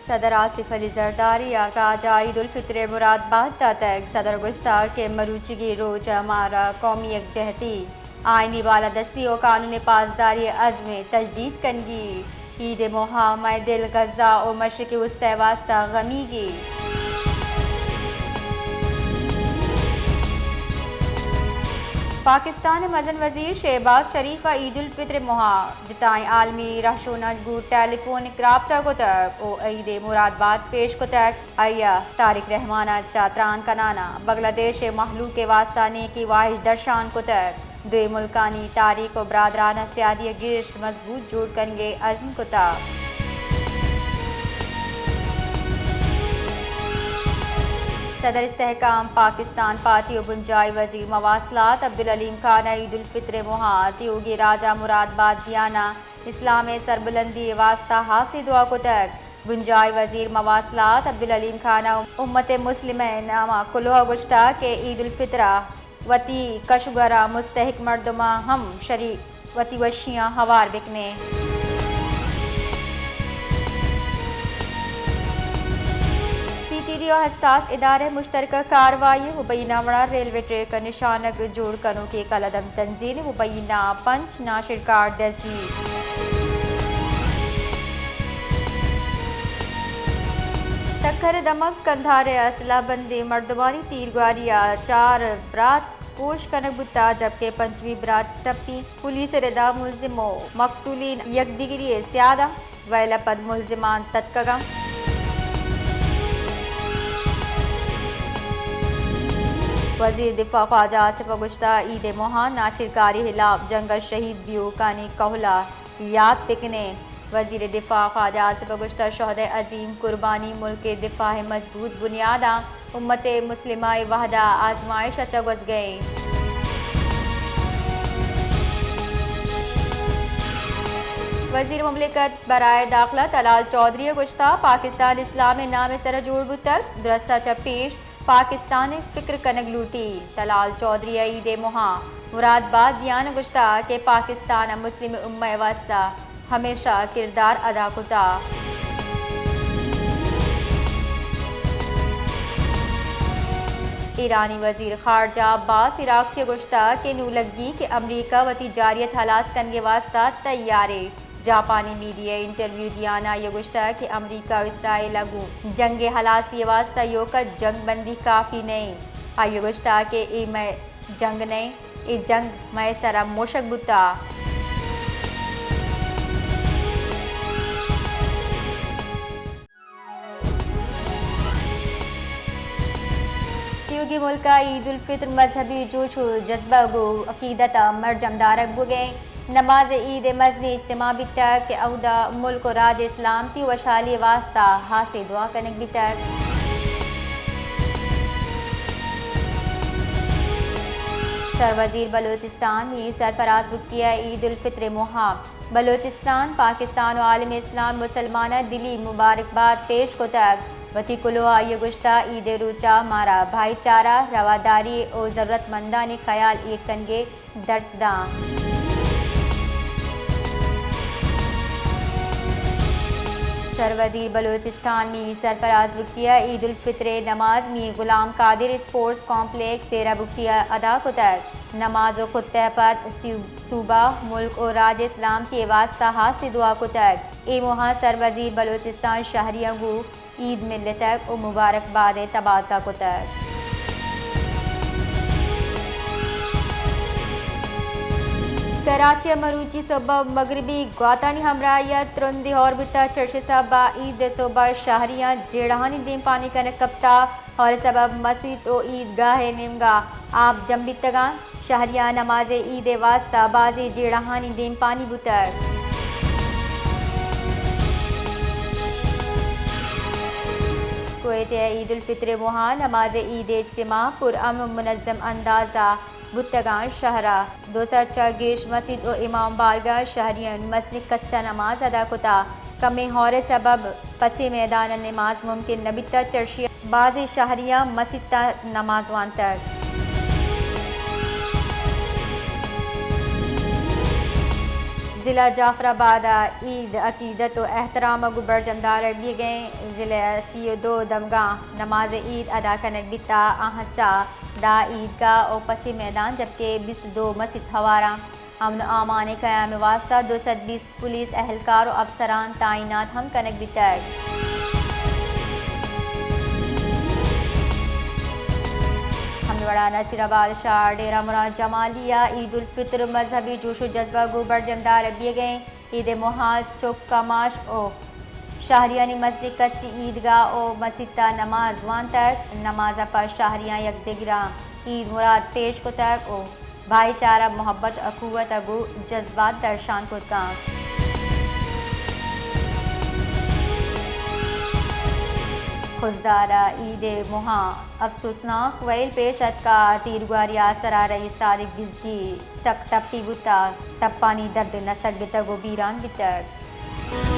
صدر آصف علی زرداری ءَ راج ءَ عید الفطر ءِ مراد بات داتگ۔ صدر ءَ گوشتگ کہ مروچیگیں روچ ءَ مارا قومی یکجہتی، آئینی بالادستی ءُ قانون ءِ پاسداری ءِ عزم ءِ تجدید کنگی۔ عید ءِ موہ ءَ مئے دل غزہ ءُ مشرق وسطی ءِ واستہ غمیگی۔ پاکستان ءِ مزن وزیر شہباز شریف ءَ عید الفطر ءِ موہ ءَ جتائیں عالمی رہشوناں گوں ٹیلی فونک رابطہ کتگ ءُ عید ءِ مراد بات پیش کتگ۔ آئی ءَ طارق رحمان ءَ چہ تران کنان ءَ بنگلہ دیش ءِ مہلوک ءِ واستہ نیکی واہش درشان کتگ۔ دوئیں ملکانی تاریخ ءُ برادرانہ سیادی ءَ گیش مضبوط جوڑ کنگ ءِ عزم کتگ۔ صدر استحکام پاکستان پارٹی ءُ بنجاہی وزیر مواصلات عبدالحلیم خان ءَ عید الفطر ءِ موہ ءَ تیوگیں راج ءَ مراد بات دیان ءَ اسلام ءِ سربلندی ءِ واستہ ہاسیں دعا کتگ۔ بنجاہی وزیر مواصلات عبدالحلیم خان ءَ امت مسلمہ ءِ نام ءَ کلوہ ءَ گوشتگ کہ عید الفطر ءَ وتی کش ءُ گوراں مستحق مردماں ہم شری وتی وشیاں ہوار بکنیں۔ سی ٹی ڈی ءُ حساس ادارہ مشترکہ کاروائی، مبینہ وڑا ریلوے ٹریک ءَ نشانگ جوڑ کنوکیں کلعدم تنظیم، مبینہ پنچ ناشرکار دزگیر۔ سکھر ءِ دمگ قندھار ءِ اسلحہ بندیں مردمانی تیرگواری ءَ چار برات کوش کنگ بوتگ، جبکہ پنچمی برات ٹپی۔ پولیس ءِ ردا ملزم ءُ مقتولین یک دگری ءِ سیاد اَنت، ویل ءَ پد ملزمان تتکگ اَنت۔ وزیر دفاع خواجہ آصف ءَ گوشتگ، عید ءِ موہ ءَ ناشرکاری ہلاپ جنگ ءَ شہید بیوکانی کہول ءَ یات بکنیں۔ وزیر دفاع خواجہ آصف ءَ گوشتگ، شہدائے عظیم قربانی ملک ءِ دفاع ءِ مضبوط بنیاد اَنت، امت مسلمہ ءِ وحدہ آزمائش ءَ چہ گوزگ ءَ اِنت۔ وزیر مملکت برائے داخلہ طلال چوہدری ءَ گوشتگ، پاکستان اسلام ءِ نام ءِ سرا جوڑ بوتگ، درستاں چہ پیش پاکستان ءِ فکر کنگ لوٹی۔ طلال چوہدری ءَ عید ءِ موہ ءَ مراد بات دیان ءَ گوشتگ کہ پاکستان ءَ مسلم امہ ءِ واستہ ہمیشہ کردار ادا کتگ۔ ایرانی وزیر خارجہ عباس عراقچی ءَ گوشتگ کہ نوں لگی کہ امریکہ وتی جارحیت ہلاس کنگ ءِ واستہ تیار اِنت۔ جاپانی میڈیا ءَ انٹرویو دیان ءَ آئی ءَ گوشتگ کہ امریکہ ءُ اسرائیل ءَ گوں جنگ ءِ ہلاسی ءِ واستہ ایوک ءَ جنگ بندی کافی نہ اِنت۔ آئی ءَ گوشتگ کہ اے مئے جنگ نہ اِنت، اے جنگ مئے سرا موشگ بوتگ۔ تیوگیں ملک ءَ عید الفطر مذہبی جوش ءُ جذبگ ءُ عقیدت ءَ مرجم دارگ بوگ ءَ اِنت۔ نماز عید ءِ مزنیں اجتماع بیتگ کہ اودا ملک ءُ راج ءِ سلامتی ءُ وشحالی ءِ واستہ ہاسیں دعا کنگ بیتگ۔ سروزیر بلوچستان میر سرفراز بگٹی ءَ عید الفطر ءِ موہ ءَ بلوچستان، پاکستان ءُ عالم اسلام مسلماناں دلی مبارکباد پیش کتگ۔ وتی کلوہ ءَ آئی ءَ گوشتگ، عید ءِ روچ ءَ مارا بھائی چارہ، رواداری ءُ ضرورت مندانی خیال ایر کنگ ءِ درس داں۔ سروزیر بلوچستان میر سرفراز بگٹی ءَ عید الفطر ءِ نماز میر غلام قادر اسپورٹس کمپلیکس ڈیرہ بگٹی ءَ ادا کتگ۔ نماز ءُ خطبہ ءَ پد صوبہ، ملک ءُ راج ءِ سلامتی ءِ واستہ ہاسیں دعا کتگ۔ اے موہ ءَ سروزیر بلوچستان شہریاں گوں عید ملتگ ءُ مبارکباد ءِ تبادلہ کتگ۔ کراچی ءَ مروچی سہب ءَ مغربی گواتانی ہمراہی ءَ ترندیں ہور بوتگ، چرشی سہب ءَ عید ءِ سہب ءَ شہریاں جیڑہانی دیمپانی کنگ کپتگ۔ ہور ءِ سبب مسیت ءُ عیدگاہ ءِ نیمگ ءَ آپ جم بیتگ اَنت۔ شہریاں نماز عید ءِ واستہ بازیں جیڑہانی دیمپانی بوتگ۔ کوئٹہ ءَ عید الفطر ءِ موہ ءَ نماز عید ءِ اجتماع پر امن ءُ منظم انداز ءَ بوتگ اَنت۔ شہر ءِ دو سد چہ گیش مسیت ءُ امام بارگاہ ءَ شہریاں مزنیں کچ ءَ نماز ادا کتگ۔ کمیں ہور ءِ سبب پچیں میدان ءَ نماز ممکن نہ بیتگ، چرشی ءَ بازیں شہریاں مسیت ءَ نماز وانتگ۔ ضلع جعفر آباد ءَ عید عقیدت ءُ احترام ءَ گوں برجم دارگ بیگ ءَ اِنت۔ ضلع ءِ سی ءُ دو دمگاں نماز عید ادا کنگ بیتگ، آہاں چہ دہ عیدگاہ ءُ پچیں میدان، جبکہ بیست ءُ دو مسیت ہوار اَنت۔ امن ءُ امان ءِ قیام ءِ واستہ دو سد بیست پولیس اہلکار ءُ افسران تعینات ہم کنگ بیتگ۔ ہمے وڑا نصیر آباد شہر ڈیرہ مراد جمالی ءَ عید الفطر مذہبی جوش ءُ جذبہ گوں برجم دارگ بیگ ءَ اِنت۔ عید ءِ موہ ءَ چک کماش ءُ شہریانی مزنیں کچی عیدگاہ ءُ مسیت ءَ نماز وانتگ۔ نماز ءَ پد شہریاں یکدگراں عید مراد پیش کتگ ءُ بھائی چارہ، محبت ءُ اخوت ءَ گوں جذبات درشان کت کنت۔ خضدار ءَ عید ءِ موہ ءَ افسوسناک ویل پیش اتک ءُ تیرگواری ءِ آسر ءَ رئیس صادق بزگی سک ٹپی بوتگ، ٹپانی درد ءَ نسک بیتگ ءُ بیران بیتگ۔